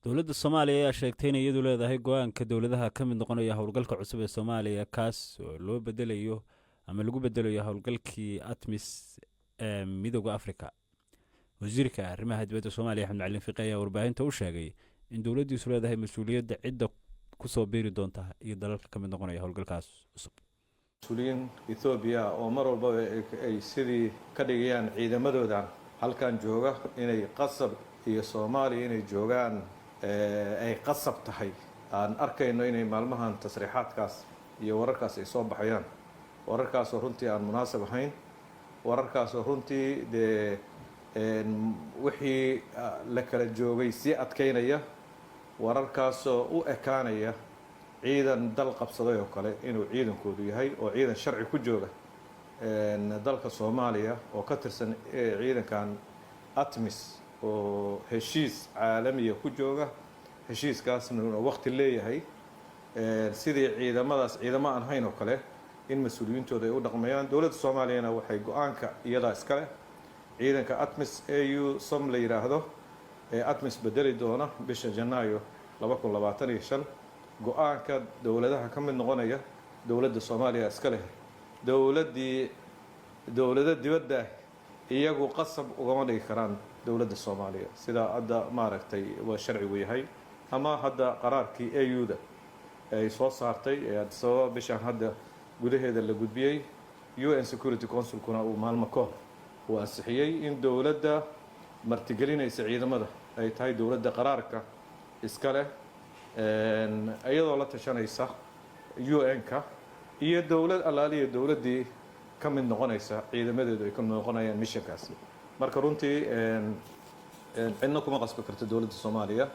Dowladda Soomaaliya ayaa sheegtay inay iyadu leedahay go'aanka dowladaha ka mid noqonaya howlgalka cusub ee Soomaaliya, kaas oo loo bedelayo ama lagu bedelayo howlgalkii ATMIS ee Midowga Africa. Wasiirka arrimaha dibadda Soomaaliya, Axmed Macalin Fiqi, ayaa warbaahinta u sheegay in dowladdiisu leedahay mas'uuliyadda cidda kusoo biiri doonta iyo dalalka ka mid noqonaya howlgalkaas cusub. Mas'uuliyiin Ethoobiya oo mar walbaba ay sidii ka dhigayaan ciidamadoodan halkan jooga inay qasab iyo Soomaaliya inay joogaan ay qasab tahay, aan arkayno inay maalmahan tasriixaadkaas iyo wararkaas ay soo baxayaan, wararkaasoo runtii aan munaasab ahayn, wararkaasoo runtii dee wixii la kala joogay sii adkaynaya, wararkaasoo u ekaanaya ciidan dal qabsaday oo kale inuu ciidankoodu yahay oo ciidan sharci ku jooga dalka Soomaaliya oo ka tirsan ciidankan ATMIS oo heshiis caalamiya ku jooga, heshiiskaasna waqti leeyahay, sidii ciidamadaas ciidamo aan hayn oo kale in mas'uuliyiintooda ay u dhaqmayaan. Dowladda Soomaaliyana waxay go'aanka iyadaa iska leh. Ciidanka ATMIS AUSSOM la yidhaahdo ee ATMIS bedeli doona bisha Janaayo 2025, go'aanka dowladaha ka mid noqonaya dowladda Soomaaliya iska leh. Dowladdii dowlado dibadda iyagu qasab ugama dhigi karaan dowladda Soomaaliya, sidaa hadda maaragtay waa sharcigu yahay ama hadda qaraarkii AU-da ay soo saartay ee Addis Ababa bishaan hadda gudaheeda la gudbiyey, UN Security Councilkuna uu maalmo ka hor uu ansixiyey in dowladda martigelinaysa ciidamada ay tahay dowladda qaraarka iska leh, iyadoo la tashanaysa UN-ka iyo dowlad allaaliya dowladdii ka mid noqonaysa ciidamadeedu ay ka mid noqonayaan missionkaas. Marka runtii cidna kuma qasbi karto dowladda Soomaaliya.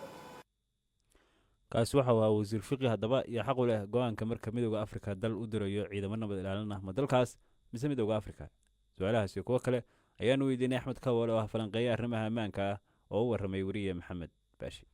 Kaasi waxa uu ahaa Wasiir Fiqi. Haddaba, iyo xaq u leh go'aanka marka Midowga Afrika dal u dirayo ciidamo nabad ilaalin ah, ma dalkaas mise Midowga Afrika? Su'aalahaas iyo kuwo kale ayaanu weydiinay Axmed Kawale oo ah falanqeeya arrimaha ammaanka ah oo u warramay weriye Maxamed Baashi.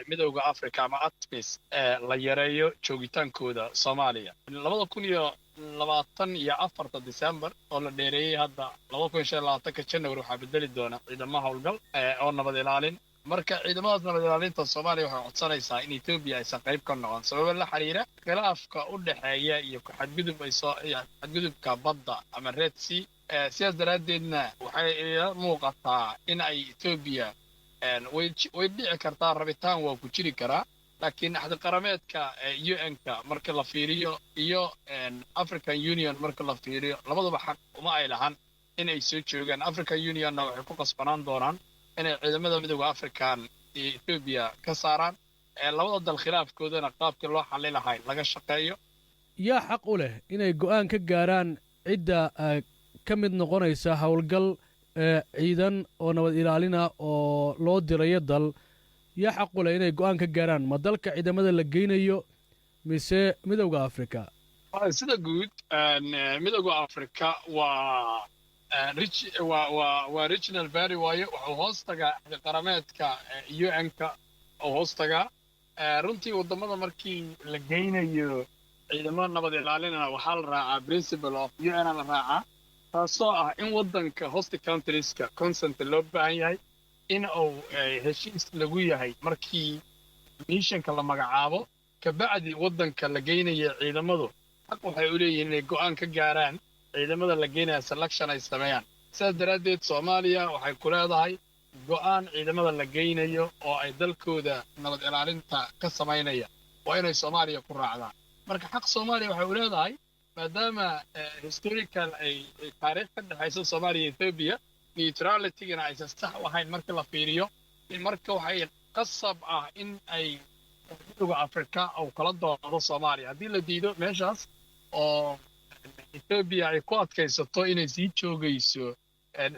Midowga Africa ama ATMIS ee la yareeyo joogitaankooda Soomaaliya 2024-ta December oo la dheereeyey hadda 2025-ka January waxaa bedeli doona ciidamo howlgal oo nabad ilaalin. Marka ciidamadaas nabad ilaalinta, Soomaaliya waxay codsanaysaa in Etoobiya aysan qayb ka noqon sababo la xiriira khilaafka u dhexeeya iyo ku-xadgudub ay soo xadgudubka badda ama Red Sea. Sidaas daraaddeedna waxay ila muuqataa in ay Etoobiya way dhici kartaa, rabitaan waa ku jiri karaa, laakiin axdiqarameedka UN-ka marka la fiiriyo iyo African Union marka la fiiriyo, labaduba xaq uma ay lahan in ay soo joogaan. African Union-na waxay ku qasbanaan doonaan inay ciidamada Midowga African iyo Etoobiya ka saaraan, labada dal khilaafkoodana qaabkii loo xalli lahay laga shaqeeyo. Yaa xaq u leh inay go'aan ka gaaraan cidda ka mid noqonaysa howlgal ciidan oo nabad ilaalina oo loo dirayo dal? Yaa xaq u leh inay go'aan ka gaaraan, ma dalka ciidamada la geynayo mise Midowga Africa? Sida guud, Midowga Africa waa regional body waaye. Wuxuu hoos tagaa qarameedka UN-ka oo hoos tagaa. Runtii waddamada markii la geynayo ciidamo nabad ilaalinana waxaa la raacaa principle of UN la raacaa, taasoo ah in waddanka host countries-ka consent loo baahan yahay, in uu heshiis lagu yahay markii missionka la magacaabo. Kabacdi waddanka la geynaya ciidamadu xaq waxay u leeyihiin inay go'aan ka gaaraan ciidamada la geynaya, selection ay sameeyaan. Sidaas daraaddeed Soomaaliya waxay ku leedahay go'aan ciidamada la geynayo oo ay dalkooda nabad ilaalinta ka samaynaya waa inay Soomaaliya ku raacdaan. Marka xaq Soomaaliya waxay u leedahay, maadaama historical ay taariikh ka dhexayso Soomaaliya iyo Ethiopia, neutrality-gana aysan sax u ahayn marka la fiiriyo, marka waxay qasab ah in ay Midowga Afrika uu kala doodo Soomaaliya. Haddii la diido meeshaas oo Ethiopia ay ku adkaysato inay sii joogayso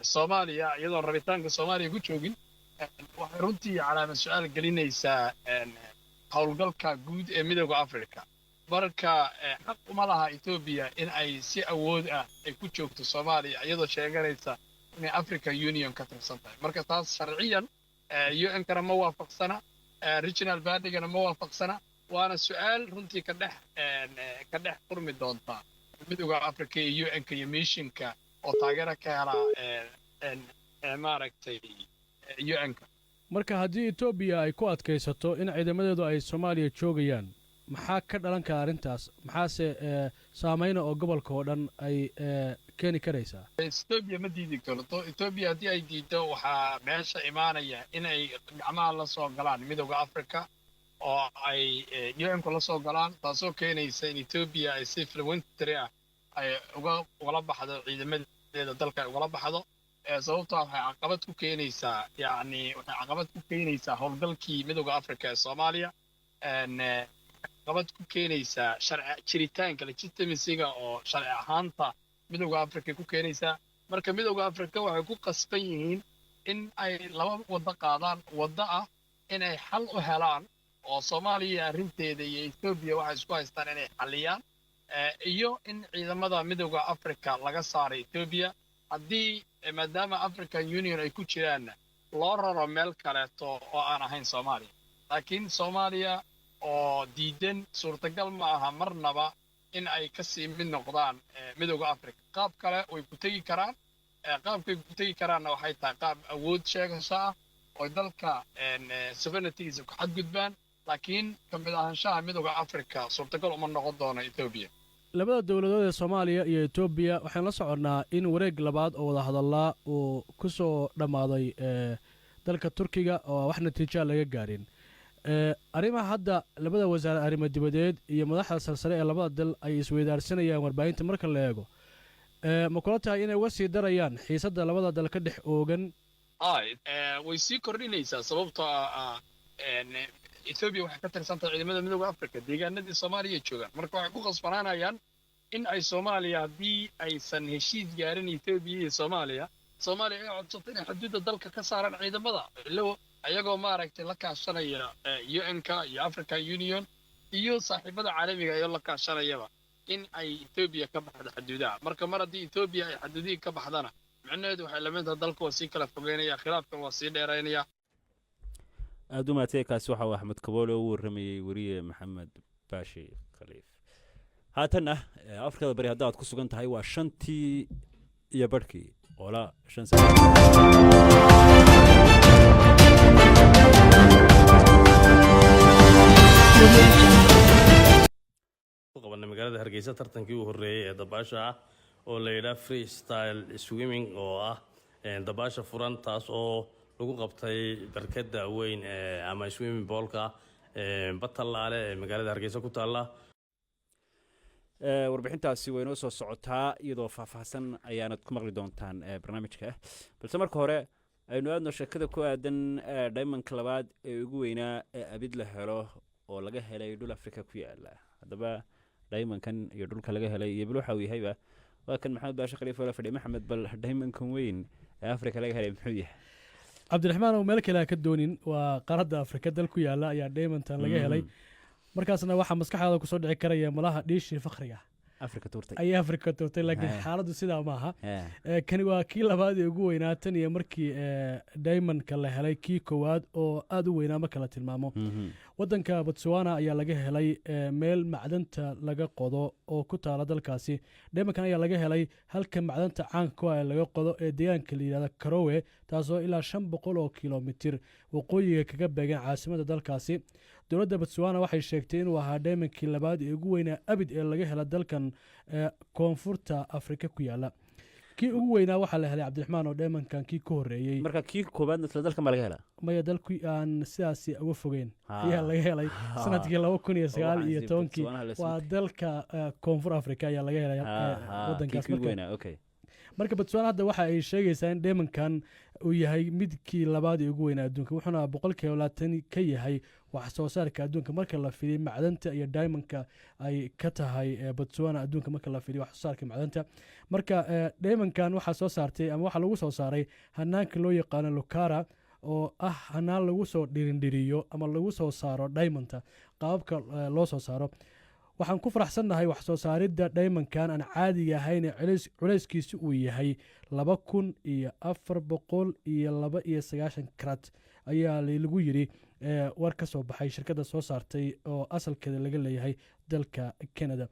Soomaaliya iyadoon rabitaanka Soomaaliya ku joogin, waxay runtii calaamad su'aal gelinaysaa howlgalka guud ee Midowga Africa. Marka xaq uma laha Ethiopia in ay si awood ah ay ku joogto Soomaaliya iyadoo sheeganaysa inay African Union ka tirsan tahay. Marka taas sharciyan UN-kana ma waafaqsana, regional body-gana ma waafaqsana, waana su'aal runtii ka dhex furmi doonta Midowga Africa iyo UN-ka iyo missionka oo taageero ka helaa maaragtay UN-ka. Marka haddii Etoobiya ay ku adkaysato in ciidamadeedu ay Soomaaliya joogayaan, maxaa ka dhalan kara arrintaas? Maxaase saameyna oo gobolka oo dhan ay keeni karaysaa? Etoobiya ma diidi karto. Etoobiya haddii ay diiddo, waxaa meesha imaanaya in ay gacmaha la soo galaan Midowda Africa oo ay UN-ku la soo galaan, taasoo keenaysa in Etoobiya ay si voluntary ah ay ugala baxdo ciidamadeeda dalka, ay ugala baxdo. Sababtoo waxay caqabad ku keenaysaa, yacni waxay caqabad ku keenaysaa howlgalkii Midowda Africa ee Soomaaliya, caqabad ku keenaysaa sharci jiritaanka, legitimacy-ga oo sharci ahaanta Midowda Africa ku keenaysaa. Marka Midowda Africa waxay ku qasban yihiin in ay laba waddo qaadaan: waddo ah in ay xal u helaan oo Soomaaliya arrinteeda iyo Etoobiya waxay isku haystaan inay xalliyaan, iyo in ciidamada Midowda Africa laga saaray Etoobiya, haddii maadaama African Union ay ku jiraanna loo raro meel kaleeto oo aan ahayn Soomaaliya. Laakiin Soomaaliya oo diidan, suurtagal ma aha marnaba in ay kasii mid noqdaan Midowda Africa. Qaab kale way ku tegi karaan. Qaabkay ku tegi karaanna waxay tahay qaab awood sheegasho ah oo dalka sovereignty-giisa ku xadgudbaan, laakiin ka mid ahaanshaha Midowda Africa suurtagal uma noqon doono Etoobiya. Labada dowladood ee Soomaaliya iyo Etoobiya waxaan la soconnaa in wareeg labaad oo wadahadallaa uu ku soo dhammaaday dalka Turkiga oo wax natiijaa laga gaarin. Arrimaha hadda labada wasaare arrimo dibadeed iyo madaxda sarsare ee labada dal ay isweydaarsanayaan warbaahinta marka la eego, ma kula tahay inay uga sii darayaan xiisadda labada dal ka dhex oogan? Way sii kordhinaysaa, sababtoo ah Etoobiya waxay ka tirsan tahay ciidamada Midowda Africa, deegaanadii Soomaaliya joogaan. Marka waxay ku khasbanaanayaan in ay Soomaaliya, haddii aysan heshiis gaarin Etoobiya iyo Soomaaliya, Soomaaliya ay codsato inay xuduudda dalka ka saaraan ciidamada ilo, ayagoo maaragtay la kaashanaya UN-ka iyo African Union iyo saaxiibada caalamiga ayoo la kaashanayaba, in ay Etoobiya ka baxdo xuduudaha. Marka mar haddii Etoobiya ay xuduudihii ka baxdana, micnaheedu waxay lamid tahay dalka waa sii kala fogeynaya, khilaafkan waa sii dheeraynaya. Aada u mahadsan. Kaasi waxa uu Axmed Kaboole u warramayey weriye Maxamed Baashi Khaliif. Haatanna Afrikada Bari hadda aad ku sugan tahay waa 5:30 oola 5. Qabanay magaalada Hargeysa tartankii u horreeyey ee dabaasha ah oo la yidhaah free style swimming, oo ah dabaasha furan, taas oo lagu qabtay barkada weyn ama swimming pool-ka Batalaale ee magaalada Hargeysa ku taalla. Warbixintaasi way inoo soo socotaa iyadoo faahfaahsan ayaanad ku maqli doontaan barnaamijka, balse marka hore aynu aadno sheekada ku aadan diamondka labaad ee ugu weynaa ee abid la helo oo laga helay dhul Afrika ku yaala. Haddaba diamondkan iyo dhulka laga helay iyo bal waxa uu yahayba, waa kan Maxamed Baashe Khaliif oo la fadhiya. Maxamed, bal diamondkan weyn ee Afrika laga helay muxuu yahay? Cabdiraxmaan, oo meel kale ha ka doonin, waa qaaradda Afrika dal ku yaala ayaa diamondtan laga helay. Markaasna waxaa maskaxdaada kusoo dhici karaya malaha dhiishii fakhriga Afrika tuurtay. Ayaa Afrika tuurtay, laakiin xaaladdu sidaa maaha. Kani waa kii labaad ee ugu weynaa tan iyo markii diamondka la helay kii koowaad oo aada u weynaa marka la tilmaamo. Waddanka Botswana ayaa laga helay, meel macdanta laga qodo oo ku taala dalkaasi. Diamondkan ayaa laga helay halka macdanta caanka ku ah ee laga qodo ee deegaanka la yidhahda Karowe, taasoo ilaa 500 oo kilomitir waqooyiga kaga beegan caasimadda dalkaasi. Dowladda Botswana waxay sheegtay inuu ahaa diamondkii labaad ee ugu weynaa abid ee laga hela dalkan koonfurta Afrika ku yaala. Kii ugu weynaa waxaa la helay, Cabdiraxmaan, oo diamondkan kii ka horreeyey. Marka kii koowaadna isla dalkan baa laga helaa? Maya, dalku aan sidaasi uga fogeyn ayaa laga helay sanadkii 2019-kii. Waa dalka Koonfur Africa ayaa laga helay wadankaas. Marka Botswana hadda waxa ay sheegaysaa in diamondkan uu yahay midkii labaad ee ugu weynaa adduunka, wuxuuna 20% ka yahay wax soo saarka adduunka marka la fiiriyo macdanta iyo diamondka ay ka tahay Botswana adduunka marka la fiiriyo wax soo saarka macdanta. Marka diamondkan waxaa soo saartay ama waxaa lagu soo saaray hanaanka loo yaqaano Lucara, oo ah hanaan lagu soo dhirindhiriyo ama lagu soo saaro diamondta qaababka loo soo saaro. "Waxaan ku faraxsannahay wax soo saaridda diamondkan aan caadiga ahayn ee culayskiisu uu yahay 2492 karat," ayaa lagu yidhi war ka soo baxay shirkadda soo saartay oo asalkeeda laga leeyahay dalka Canada.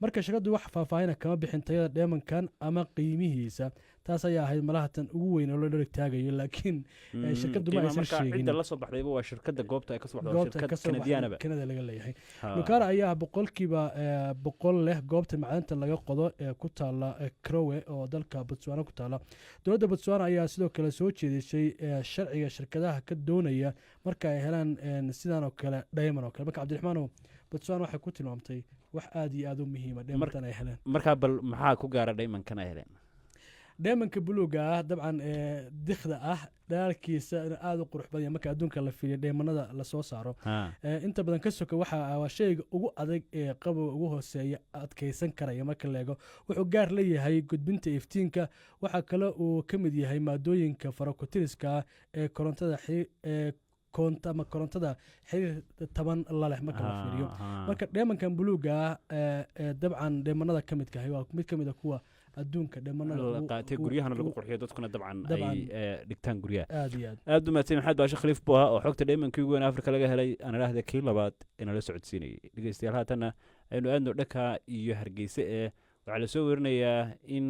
Marka shirkaddu wax faahfaahina kama bixin tayada diamondkan ama qiimihiisa. Taas ayaa ahayd malaha tan ugu weyn oo loo dhereg taagayo, laakiin shirkaddu ma Qiimaha aysan marka sheegin. Cidda la soo baxdayba waa shirkadda goobta ay ka soo baxdo, waa Goobta shirkad kasoo baxday Kanadiyaanaba. Kanada laga leeyahay. Ha. Lucara ayaa 100% leh goobta macdanta laga qodo ee ku taala Karowe oo dalka Botswana ku taala. Dowladda Botswana ayaa sidoo kale soo jeedisay sharciga shirkadaha ka doonaya marka ay helaan sidan oo kale diamond oo kale. Marka, Cabdiraxmaanow, Botswana waxay ku tilmaamtay wax aad iyo aad u muhiima diamondtan ay heleen. Markaa bal maxaa ku gaara diamondkan ay heleen? Diamondka buluuga ah dabcan dikhda ah, dhalaalkiisa aada u qurux badan yahay marka adduunka la fiiriyo dheemanada lasoo saaro. Inta badan ka soka waxa waa shayga ugu adag ee qabowga ugu hooseeya adkeysan karaya. Marka la eego, wuxuu gaar leeyahay gudbinta iftiinka. Waxaa kale uu ka mid yahay maadooyinka farokutiriska ah ee korontada ee koonta ama korontada xiriir taban la leh marka la fiiriyo. Marka dheemankan buluuga ah ee dabcan dheemanada ka midka ahi waa mid ka mid a kuwa adduunka dheemanada La qaatay, guryahana lagu qurxiyo, dadkuna dabcan ay dhigtaan guryaha. Aad iyo aad. Aad u mahadsan Maxamed Baashe Khaliif buu ahaa oo xogta dheemankii ugu weyn Afrika laga helay, aan idhaahda kii labaad inala socodsiinayay. Dhegeystayaal, haatanna aynu aadno dhaka iyo Hargeysa. Ee waxaa lasoo werinayaa in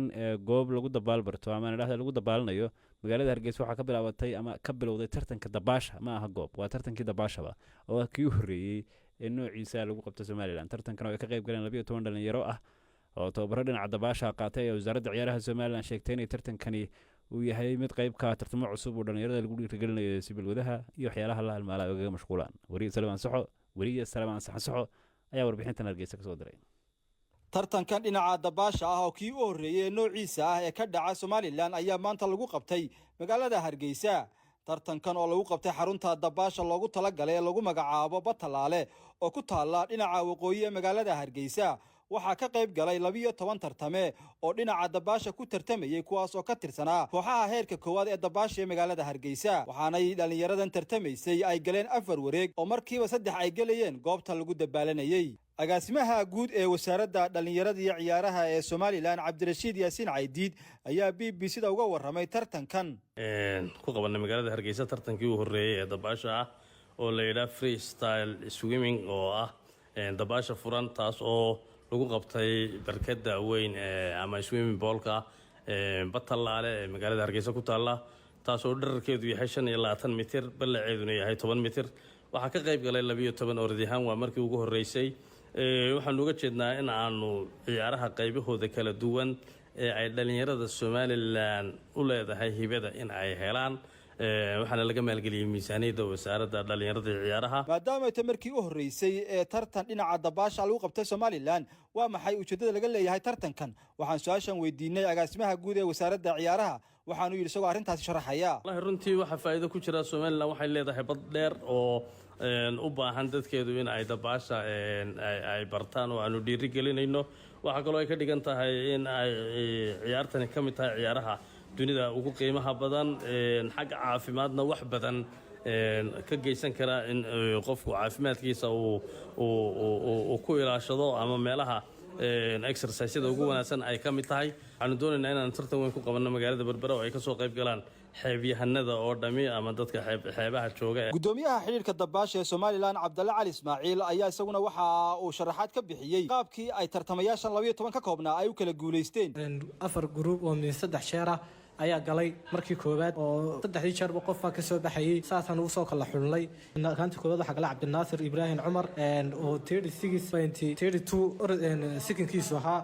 goob lagu dabaal barto ama aan idhahda lagu dabaalanayo magaalada Hargeysa waxaa ka bilaabatay ama ka bilowday tartanka dabaasha. Ma aha goob, waa tartankii dabaashaba oo ah kii u horreeyey ee noociisa lagu qabto Somaliland. Tartankan oo ay ka qayb galeen 12 dhalinyaro ah oo tababaro dhinaca dabaasha qaatay ayaa wasaaradda ciyaaraha Somaliland sheegtay inay tartankani uu yahay mid qayb ka ah tartamo cusub oo dhalinyarada lagu dhiirigelinayo si balwadaha iyo waxyaalaha la halmaala ay ugaga mashquulaan. Weriye Salmaan Saxansaxo ayaa warbixintan Hargeysa kasoo diray. Tartankan dhinaca dabaasha ah oo kii u horreeyey ee noociisa ah ee ka dhaca Somaliland ayaa maanta lagu qabtay magaalada Hargeysa. Tartankan oo lagu qabtay xarunta dabaasha loogu talagalay ee lagu magacaabo Batalaale oo ku taalla dhinaca waqooyi ee magaalada Hargeysa, waxaa ka qayb galay 12 tartame oo dhinaca dabaasha ku tartamayey, kuwaas oo ka tirsanaa kooxaha heerka koowaad ee dabaasha ee magaalada Hargeysa. Waxaanay dhallinyaradan tartamaysay ay galeen afar wareeg oo markiiba saddex ay gelayeen goobta lagu dabaalanayey. Agaasimaha guud ee wasaaradda dhallinyarada iyo ciyaaraha ee Somaliland, Cabdirashiid Yaasiin Caydiid, ayaa BBC da uga warramay tartankan. Ku qabanay magaalada Hargeysa tartankii u horreeyey ee dabaasha ah oo la yidhaha free style swimming, oo ah dabaasha furan, taas oo lagu qabtay barkada weyn ama swimming poolka Batalaale ee magaalada Hargeysa ku taalla, taas oo dherarkeedu yahay 25 mitir, ballaceeduna yahay 10 mitir. Waxaa ka qayb galay 12 orodyahaan. Waa markii ugu horreysay. Waxaanu uga jeednaa in aanu ciyaaraha qaybahooda kala duwan ee ay dhallinyarada Somaliland u leedahay hibada in ay helaan. Waxaana laga maalgeliyey miisaaniyadda wasaaradda dhallinyarada iyo ciyaaraha. Maadaama ta markii u horreysay ee tartan dhinaca dabaasha lagu qabtay Somaliland, waa maxay ujeeddada laga leeyahay tartankan? Waxaan su-aashan weydiinay agaasimaha guud ee wasaaradda ciyaaraha. Waxaanu yidhi isagoo arrintaasi sharaxaya: Wallahi, runtii waxaa faa'iido ku jira, Somaliland waxay leedahay bad dheer oo u baahan dadkeedu in ay dabaasha ay bartaan oo aanu dhiiri gelinayno. Waxaa kaloo ay ka dhigan tahay in ay ciyaartani ka mid tahay ciyaaraha dunida ugu qiimaha badan, xagga caafimaadna wax badan ka geysan kara, in qofku caafimaadkiisa uu ku ilaashado ama meelaha exerciseyada ugu wanaagsan ay ka mid tahay. Waxaanu doonaynaa inaan tartan weyn ku qabanno magaalada Berbera oo ay kasoo qayb galaan xeebyahanada oo dhami ama dadka xeebaha jooga. Gudoomiyaha xidhiirka dabaasha ee Somaliland, Cabdalle Cali Ismaaciil, ayaa isaguna waxa uu sharaxaad ka bixiyey qaabkii ay tartamayaashan 12 ka koobnaa ay u kala guulaysteen. Afar group oo min saddex jeer ah ayaa galay markii koowaad, oo saddexdii jeerba qofbaa ka soo baxayey. Saasaan ugu soo kala xulnay. Kaanta koowaad waxaa galay Cabdinaasir Ibraahim Cumar oo 36.32 secondkiisu ahaa.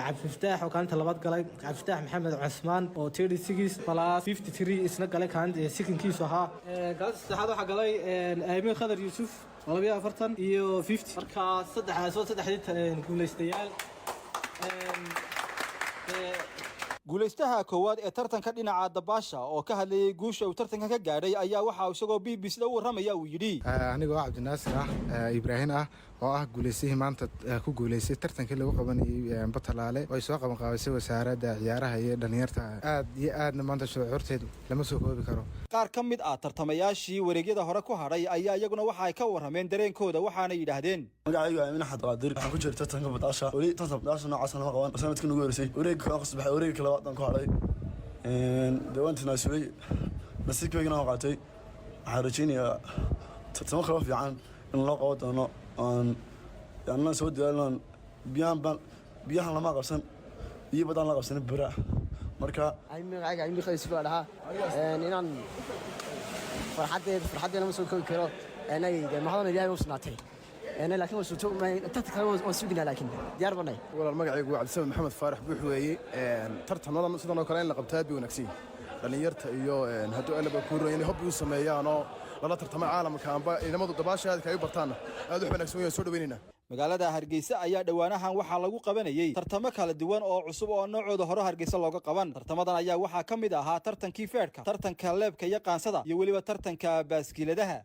Cabdifataax oo kaalinta labaad galay, Cabdifataax Maxamed Cusmaan oo 36+53 isna galay kaalinta secondkiisu ahaa. Kaalinta saddexaad waxaa galay Aamin Khadar Yuusuf oo 42 iyo 50. Marka saddexdaas oo saddexdii guulaystayaal. Guulaystaha koowaad ee tartanka dhinaca dabaasha oo ka hadlayey guusha uu tartankan ka gaadhay ayaa waxa isagoo BBC da u warramaya uu yidhi: Anigoo Cabdinaasir ah Ibraahin ah oo ah guulaystihii maanta ku guulaystay tartankii lagu qabanayey Batalaale oo ay soo qaban qaabisay wasaaradda ciyaaraha iyo dhallinyarta, aad iyo aadna maanta shucuurteedu lama soo koobi karo. Qaar ka mid ah tartamayaashii wareegyada hore ku hadhay ayaa iyaguna waxa ay ka warrameen dareenkooda, waxaana yidhaahdeen: Magacaygu Aamin Axad Qaadir. Waxaan ku jiray tartanka badaasha. Weli tartanka badaasha noocaas lama qaban. Sanadkii ugu horeysay wareegga koowaad kasoo baxay, wareegga labaad aan ku hadhay. Dee waan tanaasulay, nasiibkaygana waan qaatay. Waxaan rajaynayaa tartamo kaloo fiican in loo qaban doono oon anna soo dadaalnoon. Biyahan baan biyahan lama qabsan, biyo badan la qabsanin bira. Marka Magacayga Cimri Khayis baa dhahaa. Inaan farxaddeed farxaddeena ma soo koobi karo. Mahadana Ilaahay u sugnaatay, laakiin waa suurto tartan kale waan suginaa, laakiin diyaar banay. Walaal, magacaygu waa Cabdisamed Maxamed Faarax Buux weeye. Tartamadan sidan oo kale in la qabto aad bay wanaagsan yihin. Dhallinyarta iyo hadduu Allaba kuu roon inay hobby u sameeyaanoo lala tartamo caalamka amba ciidamadu dabaasha aadka ay u bartaanna aad wax wanaagsan weeyaan, soo dhaweynaynaa. Magaalada Hargeysa ayaa dhowaanahan waxaa lagu qabanayey tartamo kala duwan oo cusub oo noocooda hore Hargeysa looga qaban. Tartamadan ayaa waxaa ka mid ahaa tartankii feedhka, tartanka leebka iyo qaansada, iyo weliba tartanka baaskiiladaha.